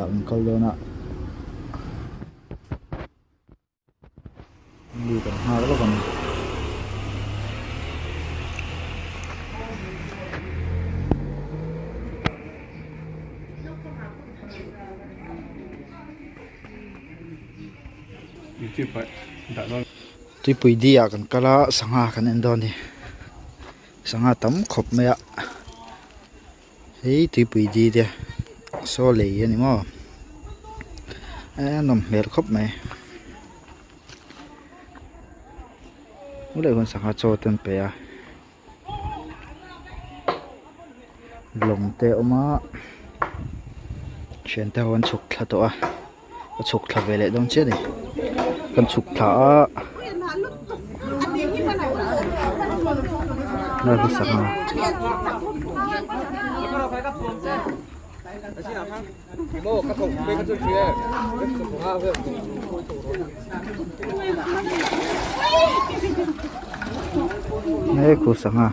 ah kan kal dawn a mi kan nghak lawk ang. Tuipui di ah kan kal a sangha kan en dawn a ni sangha tam khawp mai a hei tuipui di te saw lei a ni maw a nawm hmel khawp mai helai hian sangha chaw te an pe a lawng te a awm a thian te ho an chhuk thla tawh a ka chhuk thla ve leh dawn chiah a ni kan chhuk thla a lai hi sangha he khu sangha.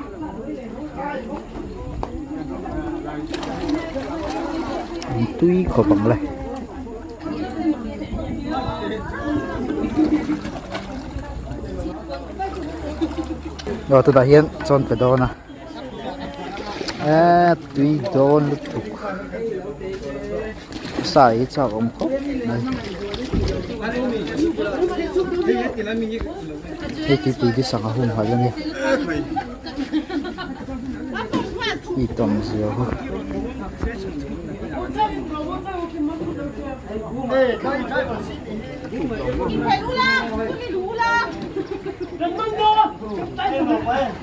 An tui khawp ang le. Aw tunah hian chawn pe dawn a eee tui dawn lutuk sa hi chak awm khawp mai hei tuipui hi sangha humhalh a ni. I tawm zia hi.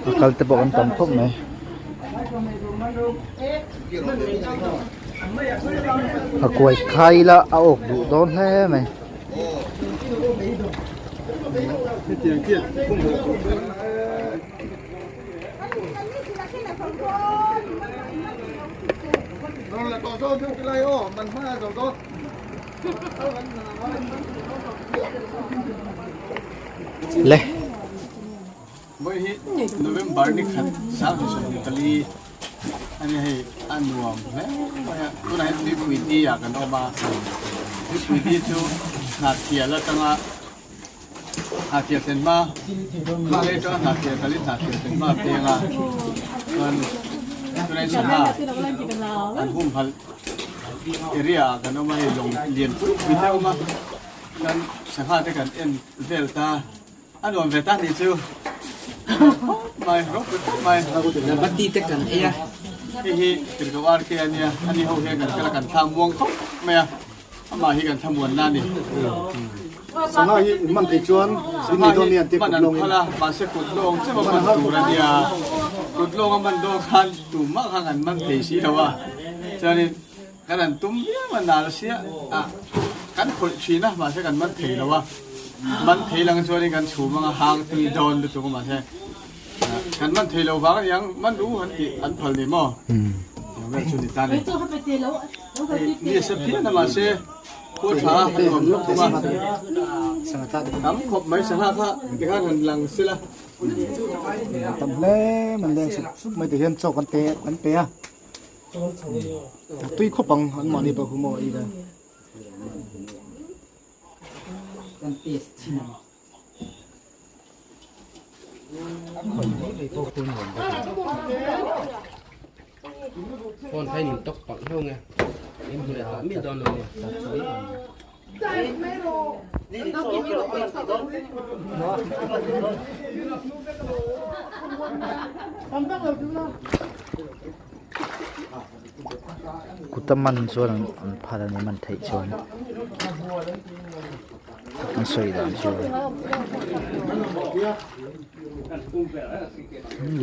A kal te pawh kan tam khawp mai. A kuai khai ila a awk duh dawn hle mai. Le. Vawi hi November ni khat 2024 ani hei a nuam hle mai a tunah hian tuipui di ah kan awm a tuipui di chu hnahtial atanga Hnahtial thlen hma hma leh atanga hnahtial kalin hnahtial thlen hma a peng a chuan tunah hian sangha an humhalh area ah kan awm a hei lawng lian pui pui te a awm a chuan sangha te kan en vel ta a nuam ve ta nih chu khawp mai ropui khawp mai Bati te kan ei a hei hi tirhkoh RK a nia ani ho hian kan kal a kan thlang muang khawp mai a. Amah hi kan thlamuanna a ni. Sangha hi in man thei chuan in nei dawn nia tih kut lawng in. Man an phal a, mahse kut lawng chauh a man tur a nia. Kut lawng a man dawn khan tumah khan an man thei si lo a. Chuanin kan han tum viau a nal sia a kan khawih thin a, mahse kan man thei lo a. Man thei lang chuanin kan chhum anga hang tui dawn lutuk a mahse kan man thei lo vang a niang man ru han tih an phal ni maw? Eng vel chu ni ta ni. Ni se phian a mahse khua tha a nuam lawk thung a tam khawp mai sangha kha tikhan han lang sela. Tam hle man leng sup sup mai te hian chaw kan pe kan pe a tui khawp ang an mahni pawh khu maw ei dan. Kan test chhin ang. Phone khai nin tok pak ho nge in hmu leh tawh mi dawn lo nia Kuta man chuan an phal a ni man theih chuan. An sawi dan chu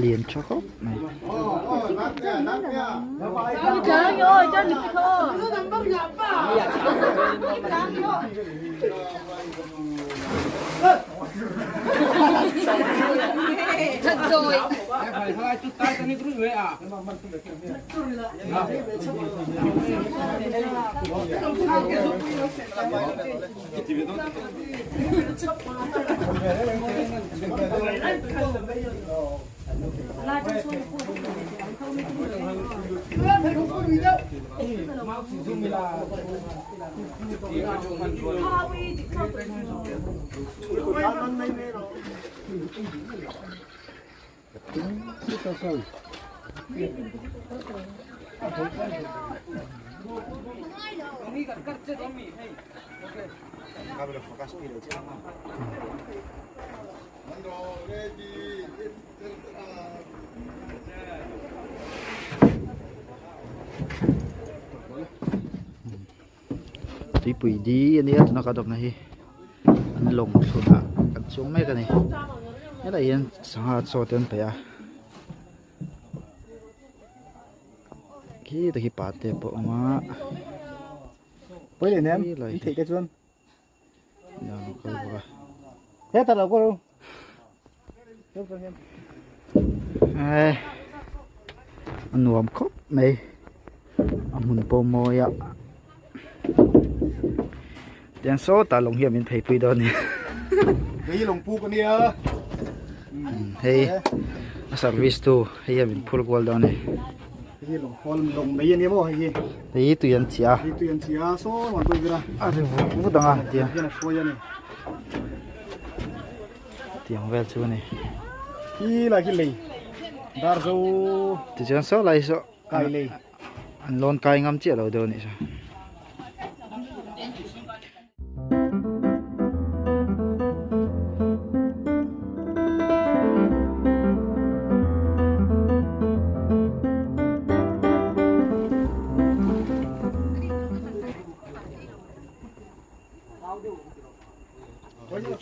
lian tha khawp mai. Tuipui di a nia tuna ka dawpna hi an lawng thlunah kan chuang mek a ni helai hian sangha chaw te an paih a khi te khi pate pawh a awm a Pawi leh nem in theih te chuan Hetah lo kawr eh a nuam khawp mai a hmun pawh mawi a tiang sawtah lawng hian min phei pui dawn a ni hei lawng puk a nia hei a service tu hei hian min phur kual dawn a ni. Hei lawng khawl lawng mai a nia maw hei hi. Hei tui an chiah a. Hei tui an chiah a saw an tui vel a. A ri vut vut ang a tiang. Hian a hruai a ni. Tiang vel chu a ni. Khi lai khi lei. Dar zo. Tichuan saw lai saw. Kai lei. An lawn kai ngam chiah lo deuh a nih chu.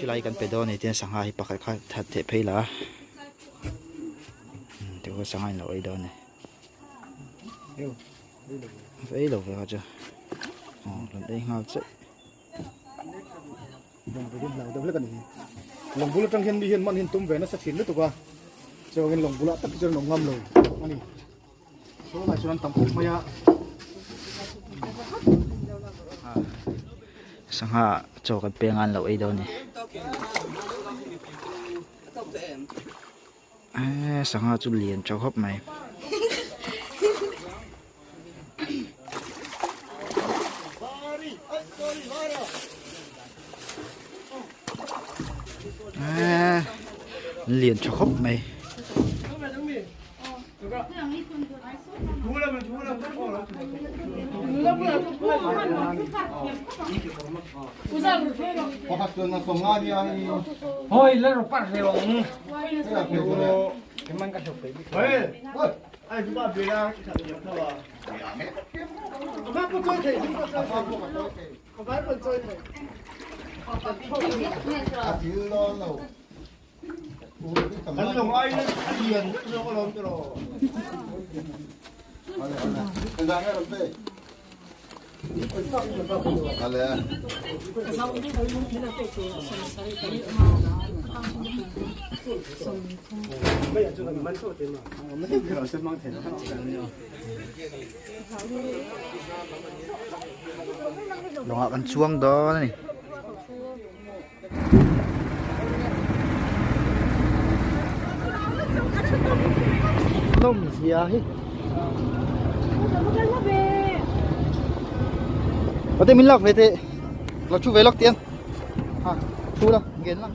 Chulai kan pe dawn a ni chuan sangha hi pakhat kha that theih phei la tichuan sangha in lo ei dawn a ni. Ei lo ve kha chu aw rawn ei nghal chiah. Lawng bul hi hlau deuh hlek a ni hi. Lawng bul atang hian mi hian man hi an tum ve nasa thin lutuk a, chuangin lawng bulah tak hi chuan an awm ngam lo a ni. Saw lai chuan an tam khawp mai a. Sangha chaw kan peng a an lo ei dawn a ni. Eee sangha chu lian tha khawp mai. Eee lian tha khawp mai. Lawngah kan chuang dawn a ni. Nawm zia hi. Có min lak ve teh. Lo chu ve lak tiang. Ha, thu la, ngen la.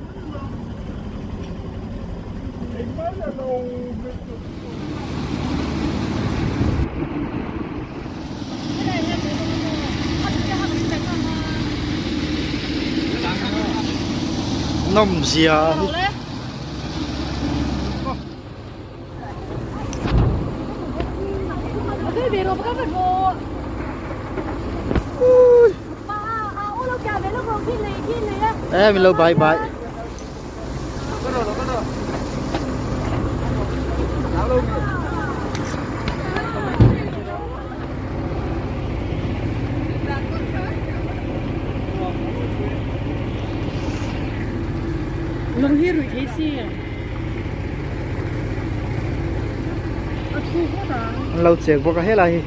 Nawm zia hi. Ê mình lâu bye bye. Lung hi rui thei si. A thu hawt a. An lo chek bawk a helai hi.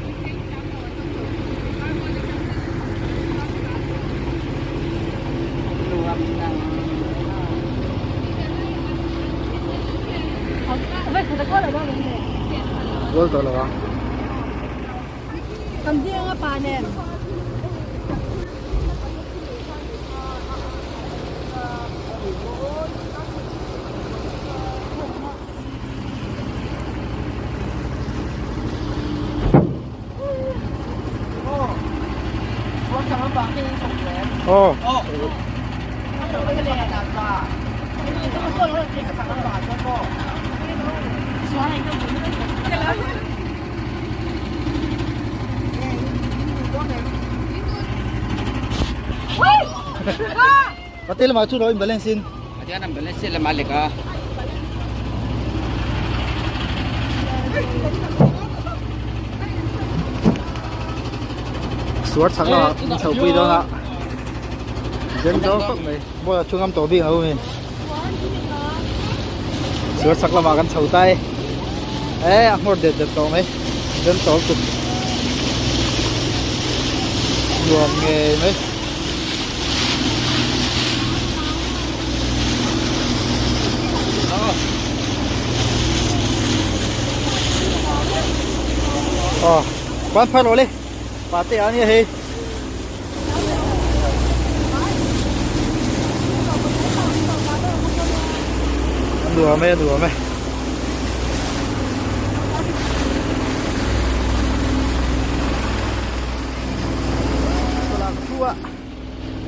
Kual tawh lo ang. Aw. Pate lamah chu lo in balance in. Suar chak lamah min chho pui dawn a. Den dawn khawp mai. Boy a thu ngam tawh bik ang u mi. Suar chak lamah kan chho ta e. E a hmawr det det tawh mai. Den tawh lutuk. Nuam ngei mai. Aw ban phar rawh le pate a nia hei a nuam e a nuam e.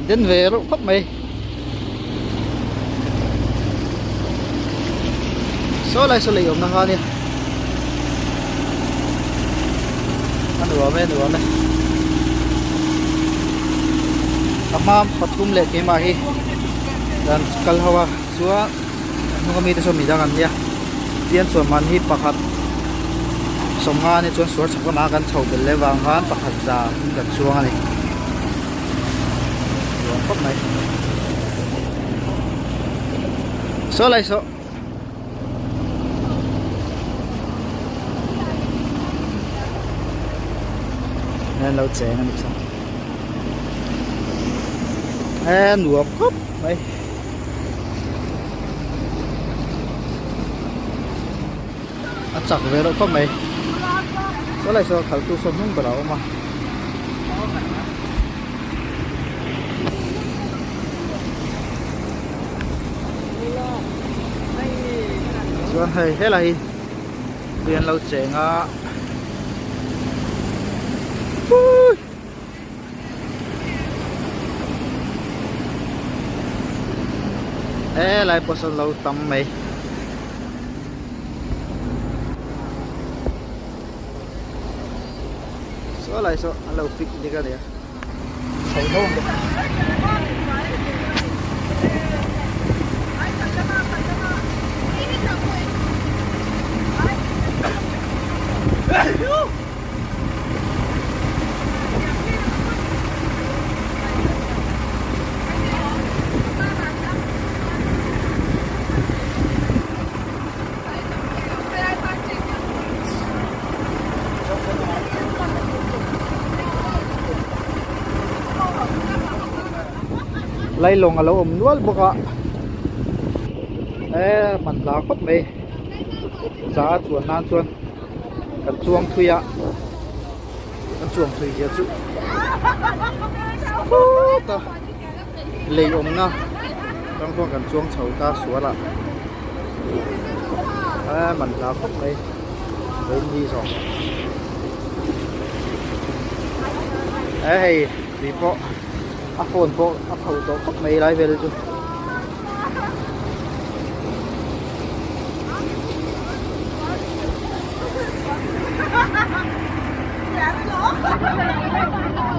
Den ve reuh khawp mai. Saw lai saw lei awmna kha ania. A nuam e a nuam e. A hma pathum leh keimah hi kan kal ho a chuan a hnung ami te saw midang an nia. Tian chuan mahni pakhat sawmnga ania chuan suar chhak lamah kan chho belh leh vang khan pakhat za in kan chuang a ni. Nuam khawp mai. Saw lai saw. An lo cheng a nih chuan. E nuam khawp mai. A chak ve reuh khawp mai. Saw lai saw khaltu saw hnung berah a awm a. Chuan hei helai hi tui an lo cheng a. Helai pawh sawn lo tam mai. Saw lai saw an lo picnic a nia. Chho ho ang bawk. Lailawng a lo awm nual bawk a e man hla khawp mai za a chuan nan chuan kan chuang thui a kan chuang thui zia chu khawt a lei awmna atang chuan kan chuang chho ta sual ah a man hla khawp mai vawiin zawng e hei tui pawh a phone pawh a pho tawh khawp mai lai vel chu.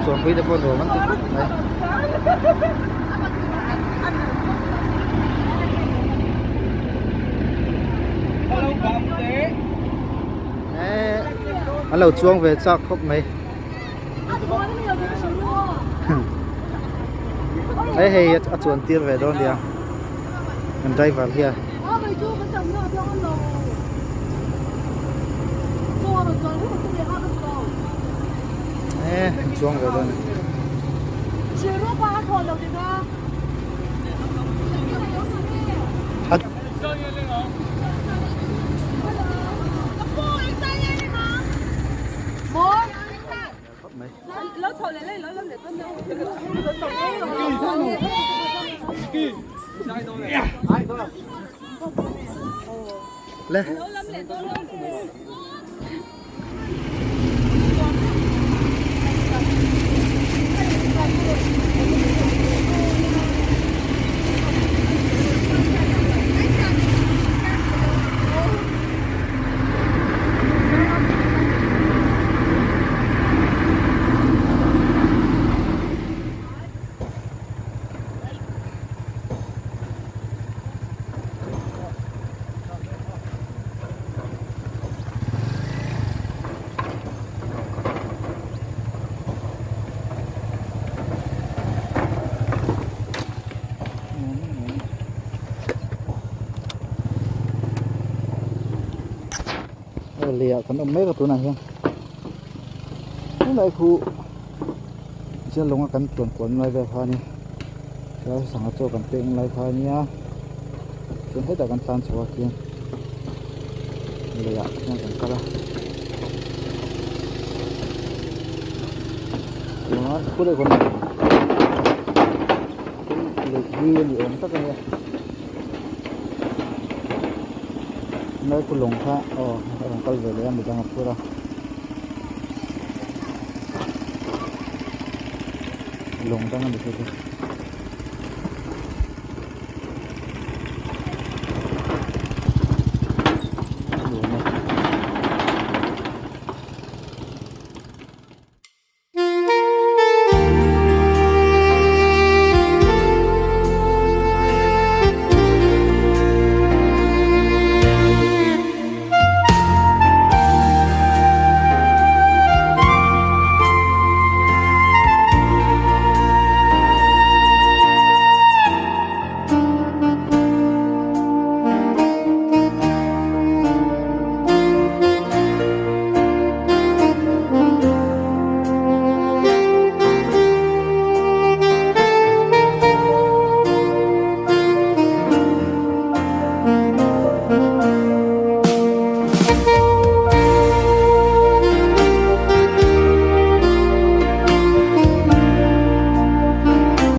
Chuanpui te pawh nuam an ti khawp mai. An lo chuang ve chak khawp mai. Hei hei a chuan tir ve dawn nia kan driver hian. E an chuang ve dawn a ni. Le. Lei ah kan awm mek a tunah hian helai khu zial lawnga kan chuan kual lai vel kha a ni helai sangha chaw kan pek lai kha a nia chuan hetah kan tlan chho a khian leiah hian kan kal a chuan khulai khawn lei hi a ni awm tak a nia. Merku lawng kha aw a rawn kal ve leh a midang a phur a lawng dang a ni thei bawk.